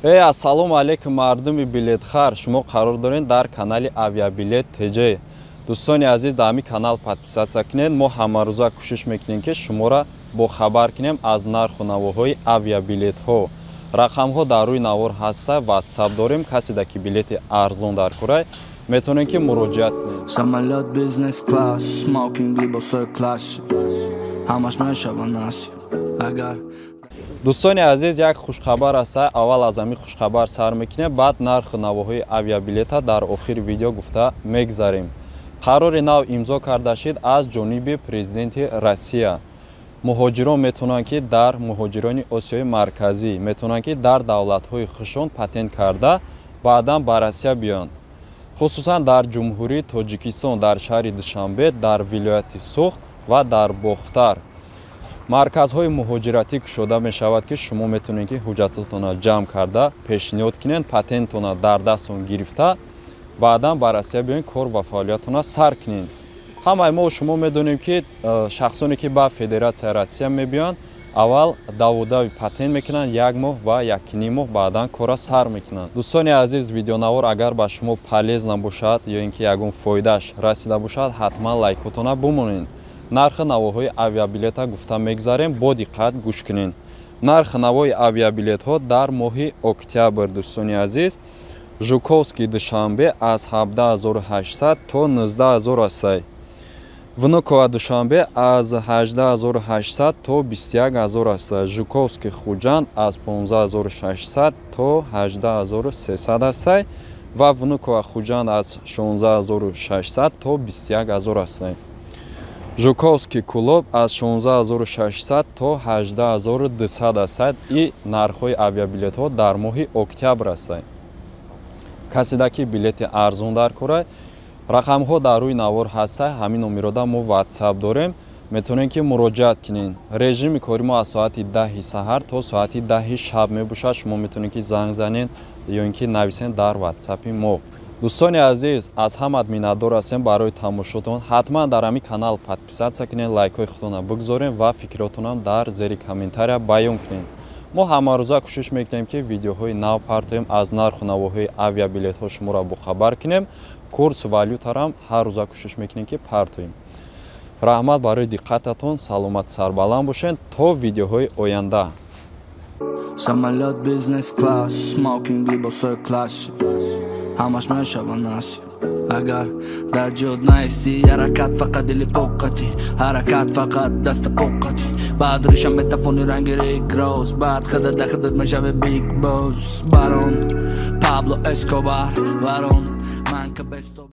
Ассалому алайкум, мардуми билетхар. Шумо қарор доред дар канали Авиабилет ТЖ. Дӯстони азиз, дар ҳамин канал подписаться кунед. Мо ҳамарӯза кӯшиш мекунем, ки шуморо бохабар кунем аз нарху навоҳои авиабилетҳо. Рақамҳо дар рӯи навор ҳаста, ватсап дорем. Каседа ки билети арзон дар курай, метавонед, ки муроҷиат кунед. Самолёт бизнес класс, смокинг, либосои классик, ҳамаш мешава насиб агар. Дӯстони азиз, як хушхабар аст. Аввал аз ҳамин хушхабар сар мекунем, баъд нарху навоҳои авиабилета дар охири видео гуфта мегзарем. Қарори нав имзо карда шид аз ҷониби президенти Россия. Муҳоҷирон метавонанд, ки дар муҳоҷирони Осиёи Марказӣ метавонанд, ки дар давлатҳои худшон патент карда, баъдан ба Россия биёянд. Хусусан дар Ҷумҳурии Тоҷикистон, дар шаҳри Душанбе, дар вилояти Суғд ва дар Бохтар марказҳои муҳоҷиратӣ кушода мешавад, ки шумо метавонед, ки ҳуҷҷатотонро ҷамъ карда пешниҳод кунед, патентонро дар дастон гирифта, баъдан ба Россия биёед, кор ва фаъолиятонро сар кунед. Ҳамаи мо шумо медонем, ки шахсоне ки ба Федератсияи Россия мебиёянд, аввал давудави патент мекунанд, як моҳ ва якним моҳ, баъдан корра сар мекунанд. Дӯстони азиз, видеонавор агар ба шумо полезно бошад ё ин ки ягон фоидааш расида бошад, ҳатман лайкотона бумонед. Нархи навоҳои авиабилета гуфта мегзарем, бо диққат гӯш кунед. Нархи навои авиабилетҳо дар моҳи октябр, дӯстони азиз: Жуковский Душанбе аз 17 800 то 19 000 астай, Внуково Душанбе аз 18 800 то 21 000 астай, Жуковский Хуҷанд аз 15 600 то 18 300 астай ва Внуково Хуҷанд аз 16 600 то 21 000 астай. Жуковский Кӯлоб аз 16 600 то 18 200 астад. И нархҳои авиабилетҳо дар моҳи октябр астад. Каседа ки билети арзон дар кора, рақамҳо дар рӯи навор ҳаста. Ҳамин номерода мо ватсап дорем, метавонед, ки муроҷиат кунед. Режими кори мо аз соати 10-и саҳар то соати 10-и шаб мебошад. Шумо метавонед, ки занг занед ё ин ки нависед дар ватсапи мо. Дӯстони азиз, аз ҳамат миннатдор ҳастем барои тамошотон. Ҳатман дар ҳамин канал подписаться кунед, лайкҳои худтонро бигзоред ва фикротонам дар зери комментария баён кунед. Мо ҳамарӯза кӯшиш мекунем, ки видеоҳои нав партоем, аз нарху навоҳои авиабилетҳо шуморо бохабар кунем. Курс валютарам ҳар рӯза кӯшиш мекунем, ки партоем. Раҳмат барои диққататон, саломат, сарбаланд бошед, то видеоҳои оянда. Самолёт бизнес класс, смокинг, либосои классик, ҳамаш мешава насиб агар дар ҷод наисти. Ҳаракат фақат дили поқати, ҳаракат фақат даста поқати. Баъд риша метавони ранги Рик Рос, баъд хадат дахадат мешави big boss, барон Пабло Эскобар, барон ман ка бесто.